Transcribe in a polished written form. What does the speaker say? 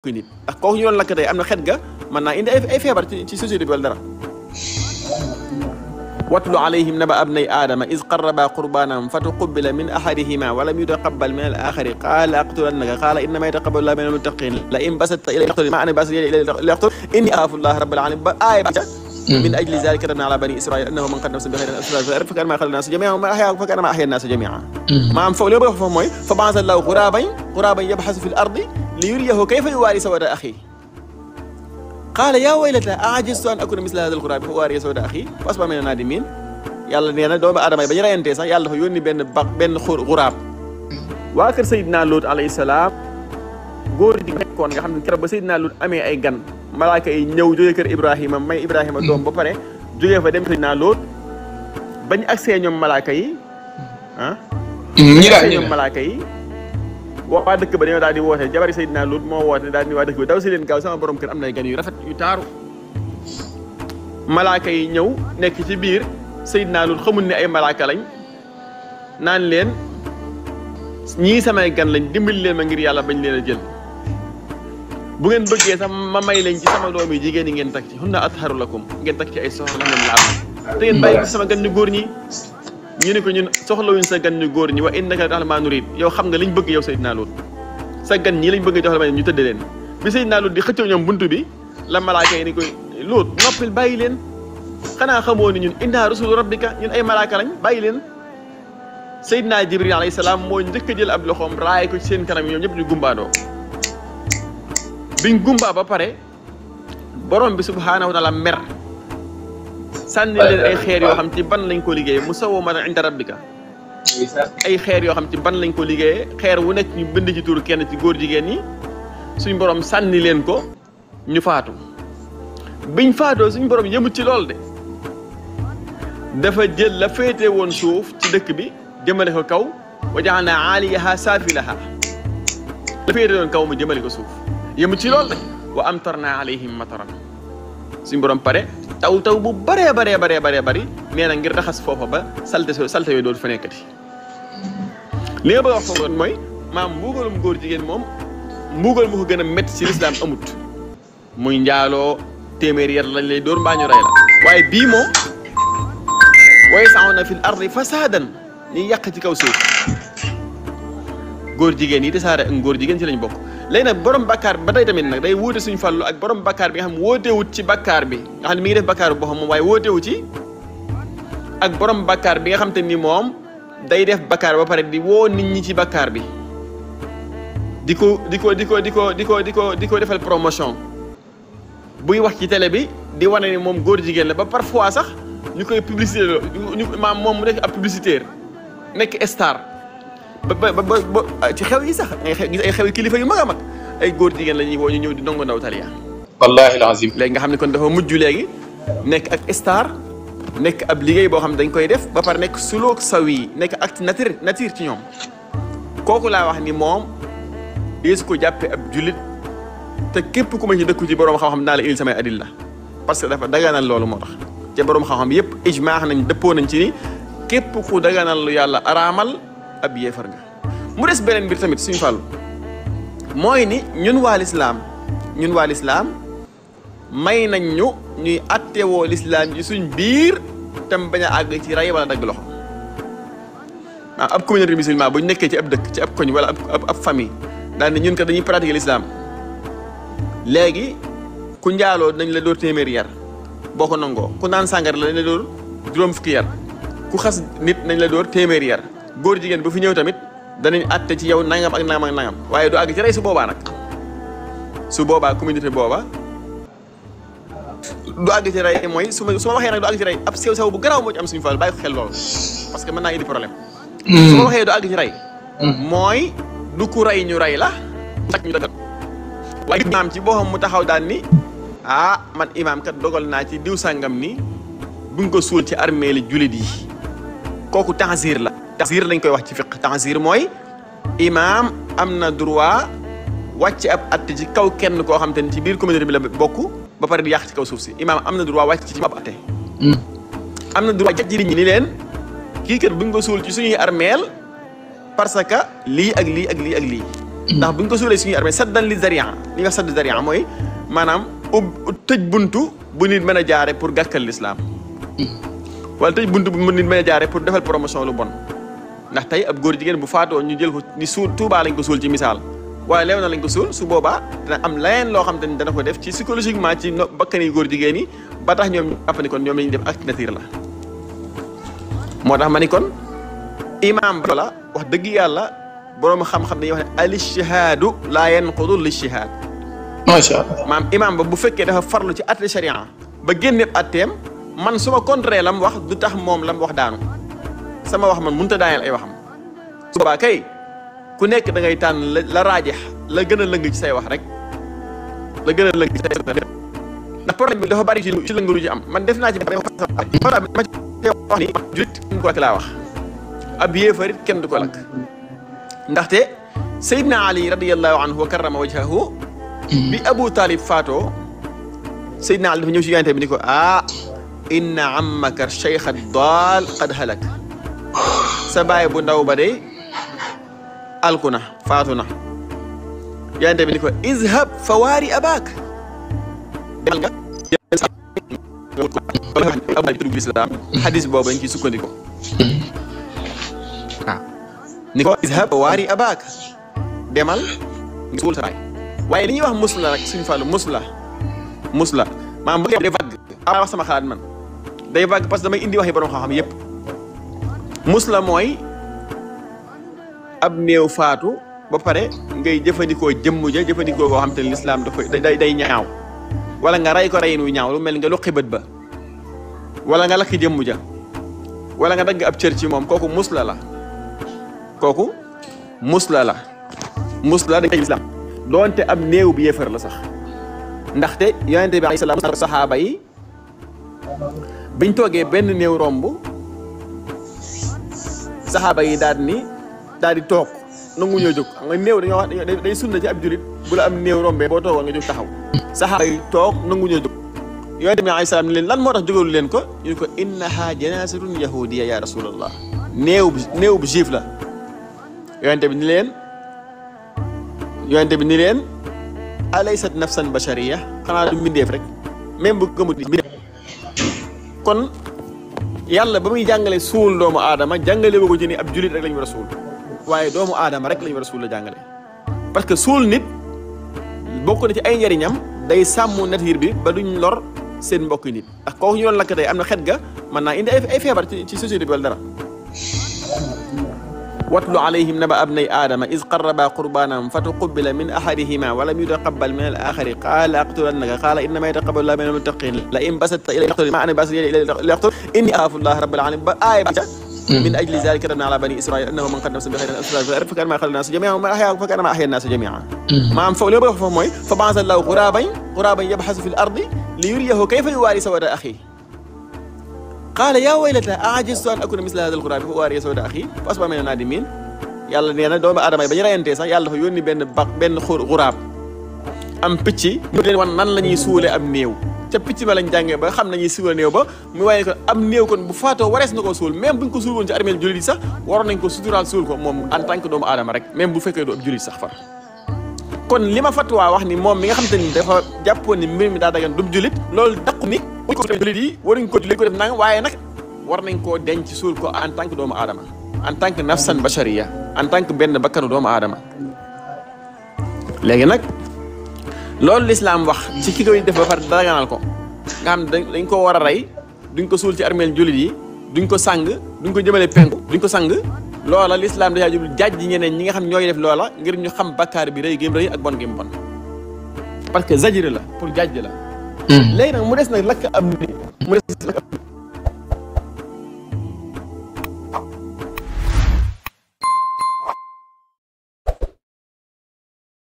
nit ndax kooku ñu doon lakk tey am na xet ga mën naa indi ay feebar ci société bi wala dara watlu alayhim naba abnay aadama iz qarraba qurbanan fatuqubila min ahadihima wa lam yutaqabbal min al-akhari qala aqtulannaka qala innama yataqabbalu Allahu min al-muttaqin la in basatta ilayya ma ana basit ilayya liaqtul inni akhafu Allah rabbal alamin ba aaya min ajli zalika katabna ala bani israil annahu man qadama bi khayrin fa kana ma khalaqna nas jami'an ma ahya fa kana ma ahya nas jami'an maam foofu li ma bëgg foofu mooy fa ba'atha Allahu ghuraban yabhasu fil ardi liyuriyahu kayfa yuwari sawada akhi qaala yaa waylata a'ajiztu an akuna misla hadha al-ghurab fa uwariya sawada akhi fa asbaha mina nadimin yàlla nee na doomu aadama yi ba ñu reyantee sax yàlla dafa yónni benn xuraab waa kër Seydina Lut alayhi salaam góor ji nekkoon nga xam ne keroog ba Seydina Lut amee ay gan malaaka yi ñëw jógee kër Ibrahima may Ibrahima doom ba pare jógee fa dem Seydina Lut bañ agsee ñoom malaaka yi ñoom malaaka yi waa dëkk ba dañoo daal di woote jabari Seydina Lut moo woote daal di waa dëkk ba daw si leen gaaw sama borom kër am na ay gan yu rafet yu taaru malaaka yi ñëw nekk ci biir Seydina Lut xamul ne ay malaaka lañ naan leen ñii samay gan lañ dimbali leen ma ngir yàlla bañ leen a jël bu ngeen bëggee sax ma may leen ci sama doom yi jigéen ñi ngeen takk ci hunna atharu lakum ngeen takk ci ay soxla ngeen laab te ngeen bàyyi sama gan ñu góor ñi ñu ne ko ñun soxlawuñ sa gan ñu góor ñi wa innaka ta'lamu ma nurid yow xam nga liñ bëgg yow Seydina Lut sa gan ñii lañ bëgg jox la ma ñu tëddee leen bi Seydina Lut di xëccoo ñoom buntu bi la malaaka yi ni koy Lut noppil bàyyi leen xanaa xamoo ni ñun inna rusulu rabbika ñun ay malaaka lañ bàyyi leen Seydina Jibril alayhi salaam moo njëkk a jël ab loxoom raay ko ci seen kanam ñoom ñëpp ñu gumbaandoo biñ gumbaa ba pare borom bi subhaanahu wa taala mer sànni leen ay xeer yoo xam ci ban lañ ko liggéeyee musawwamatan inda rabbika ay xeer yoo xam ci ban lañ ko liggéeyee xeer wu nekk ñu bind ci tur kenn ci góor jigéen ñi suñ borom sànni leen ko ñu faatu biñ faatoo suñ borom yëmut ci lool de dafa jël la féete woon suuf ci dëkk bi jëmale ko kaw wa ja'alna 'aliyaha safilaha la féete woon kaw mu jëmale ko suuf yëmut ci lool de wa amtarna alayhim mataran suñ borom pare taw bu baree bari nee na ngir raxas foofa ba salte yooyu dootu fa nekkati li nga bëgg a wax foofu mooy maam mbuugalum góor jigéen moom mbuugal mu ko gën a métti ci lislaam amut muy njaaloo téeméeri yar lañ lay dóor mbaa ñu rey la waaye bii moom wa yas'awna fil ardi fasaadan ñuy yàq ci kaw suuf góor jigéen yi tasaare ak góor jigéen ci lañ bokk léegi nag borom bakkaar ba tey tamit nag day wóote suñu fàllu ak borom bakkaar bi nga xam wóotewut ci bakkaar bi nga xam ne mi ngi def bakkaar boo xam moom waaye wóotewu ci ak borom bakkaar bi nga xam te ni moom day def bakkaar ba pare di woo nit ñi ci bakkaar bi di ko defal promotion buy wax ci télé bi di wane ni moom góor jigéen la ba parfois sax ñu koy publicité ñu maam moom mu nekk ab publicitaire nekk star ba ci xew yi sax gis ay xew yi kilifa yu mag a mag ay góor jigéen la ñuy woo ñu ñëw di ndongo ndaw taliya wallahi alazim léegi nga xam ne kon dafa mujj léegi nekk ak star nekk ab liggéey boo xam ne dañ koy def ba pare nekk suluk sawi nekk acte nature ci ñoom kooku laa wax ni moom deesu ko jàppee ab jullit te képp ku ma ci dëkku ci borom xam-xam naa la indil samay adilla parce que dafa daganal loolu moo tax te borom xam-xam yëpp ijmaax nañ dëppoo nañ ci ni képp ku daganal lu yàlla araamal ab yéefar nga mu des beneen mbir tamit suñu fàllu mooy ni ñun waa lislaam may nañ ñu ñuy attewoo lislaam ji suñ biir tam bañ a àgg ci rey wala dagg loxo ab communauté musulman bu ñu nekkee ci ab dëkk ci ab koñ wala ab famille daal ne ñun kat dañuy pratiquer l'islam léegi ku njaaloo dañ la dóor téeméeri yar boo ko nangoo ku naan sàngara la dañ la dóor juróom fukki yar ku xas nit nañ la dóor téeméeri yar góor jigéen bu fi ñëw tamit danañ àtte ci yow nangam ak nangam waaye du àgg ci rey su boobaa nag su boobaa communauté booba du àgg ci rey mooy su ma waxee nag du àgg ci rey ab sew bu garaaw moo ci am suñu Fall bàyyi ko xel loolu parce que mën naa indi problème su ma waxee du àgg ci rey mooy du ku rey ñu rey la tak ñu dagal waaye imaam ci boo xam mu taxaw daan ni man imaam kat dogal naa ci diw sàngam ni buñ ko suul ci armée li jullit yi kooku ta'zir la ta'zir lañ koy wax ci fiqh ta'zir mooy imaam am na droit wàcc ab atte ci kaw kenn koo xam te ni ci biir communauté bi la bokk ba pare di yàq ci kaw suuf si imaam am na droit wàcc ci ab atte am na droit jëriñ ñi ni leen kii kat buñ ko suul ci suñuy armeel parce que lii ak lii ak lii ak lii ndax buñ ko suulee suñuy armée saddan li zaria li nga sadd zaria mooy maanaam tëj buntu bu nit mën a jaare pour gàkkal l'islam wala tëj buntu bu nit mën a jaare pour defal promotion lu bon ndax tey ab góor jigéen bu faatoo ñu jël ko ni suul Tuubaa lañ ko suul ci misaal waaye leew na lañ ko suul su boobaa dina am leneen loo xam te ni dana ko def ci psychologiquement ci bakkani góor jigéen yi ba tax ñoom jàpp ni kon ñoom la ñuy def acte nature la moo tax ma ni kon imaam ba la wax dëgg yàlla boroom xam-xam dañuy wax ne al ijtihaadu laa yanqudu l ijtihaad macha allah maam imaam ba bu fekkee dafa farlu ci atte sharia ba génne atteem man su ma contré lam wax du tax moom lam wax daanu sama wax man mënut a daaneel ay waxam su boobaa kay ku nekk da ngay tànn la raajex la gën a lëng ci say wax rek la gën a lëng ci say wax ndax problème bi dafa bari ci lëngalu ji am man def naa ci ma wax ni julit kenn du ko lakk laa wax ab yéefarit kenn du ko lakk ndaxte Seydina Ali radiyallahu anhu wa karrama wajhahu bi Abu Talib faatoo Seydina Ali dafa ñëw ci yonente bi ni ko inna ammaka cheikh ad-daal qad halak sa baay bu ndaw ba day alku na faatu na yonente bi ni ko izhab fa waari abaak demal nga dugg islam xadis boobu dañ ciy sukkandiku waaw ni ko izhab fa waari abaak demal nga suul sa baay waaye li ñuy wax musla nag suñu fàllu musla maanaam bu day vague wax sama xalaat man day vague parce que damay indi waxi borom xam-xam yépp musla mooy ab néew faatu ba pare ngay jëfandikoo jëmm ja jëfandikoo koo xam te ne lislaam dafa day ñaaw wala nga rey ko reyin wu ñaaw lu mel nga luqi bët ba wala nga lakki jëmm ja wala nga dagg ab cër ci moom kooku musla la dañ lislaam doonte ab néew bi yéefar la sax ndaxte yonente bi alayhi salaam saxaaba yi biñ toogee benn néew romb saxaaba yi daal di toog nangu ñoo jóg xam nga néew dañoo wax day sunna ci ab julit bu la am néew rombee boo toogoon nga jóg taxaw saxaaba yi toog nangu ñoo jóg yonente bi alayhi salaam ni leen lan moo tax jógalu leen ko ñu ko innaha janazatun yahudiya ya rasulallah néew bu juif la yonente bi ni leen alaysat nafsan bashariya xanaa du mbindeef rek même bu gëmut ni kon yàlla ba muy jàngale suul doomu aadama jàngale boo ko ci ni ab julit rek la ñu war a suul waaye doomu aadama rek la ñu war a suul la jàngale parce que suul nit bokk na ci ay njariñam day sàmm nature bi ba duñ lor seen mbokk nit ndax kooku ñu doon lakk tey am na xet ga mën naa indi ay feebar ci société bi wala dara watlu alayhim naba abnay aadama iz qarraba qurbanan fatuqubila min ahadihima walam yutaqabbal min al-axari qaala aqtulannaka qaala innama yataqabbalu llaahu mina al-muttaqiin la in basatta ilayya ma ana basit ilayka liaqtul inni axaafu llaaha rabbal aalamiin ba aaya ba min ajli zaalika katabnaa alaa banii israa'iila annahu man qatala nafsan bi ghayri nafsin fakaannamaa qatala an-naasa jamii'an wa man ahyaahaa fakaannamaa ahyaa an-naasa jamii'an maanaam foofu li ma bëgg a wax foofu mooy fa ba'atha llaahu ghuraaban yabhasu fi l-ardi liyuriyahu kayfa yuwaari saw'ata axiihi qaala yaa waylataa a'ajaztu an akuuna misla haadha al-ghuraabi fa uwaariya saw'ata axii fa asbaha mina n-naadimiin yàlla nee na doomu aadama yi ba ñu reyantee sax yàlla dafa yónni benn xuraab am picc ñu leen wan nan la ñuy suule am néew ca picc ba lañ jàngee ba xam nañuy suule néew ba mu waaye ko am néew kon bu faatoo warees na ko suul même buñ ko suul woon ci armeel jullit yi sax waroon nañ ko suturaal suul ko moom en tant que doomu aadama rek même bu fekkee du ab jullit sax far kon li ma fatwaa wax ni moom mi nga xam te ni dafa jàppoon ni mbir mi daa dagan du jullit loolu daqu ni buñ ko jullit yi waruñ ko jullit ko def nanga waaye nag war nañ koo denc suul ko en tant que doomu aadama en tant que nafsan bashariya en tant que benn bakkanu doomu aadama léegi nag loolu lislaam wax ci ki koy def ba pare daganal ko nga xam dañ ko war a rey duñ ko suul ci armeel jullit yi duñ ko sang duñ ko jëmale penku duñ ko sang loola lislaam dajaa jublu jàjj ñeneen ñi nga xam ñooy def loola ngir ñu xam bakkaar bi rëy gém rëy ak bon gém bon parce que zajri la pour jàjj la léegi nag mu des nag lakk am nit mu des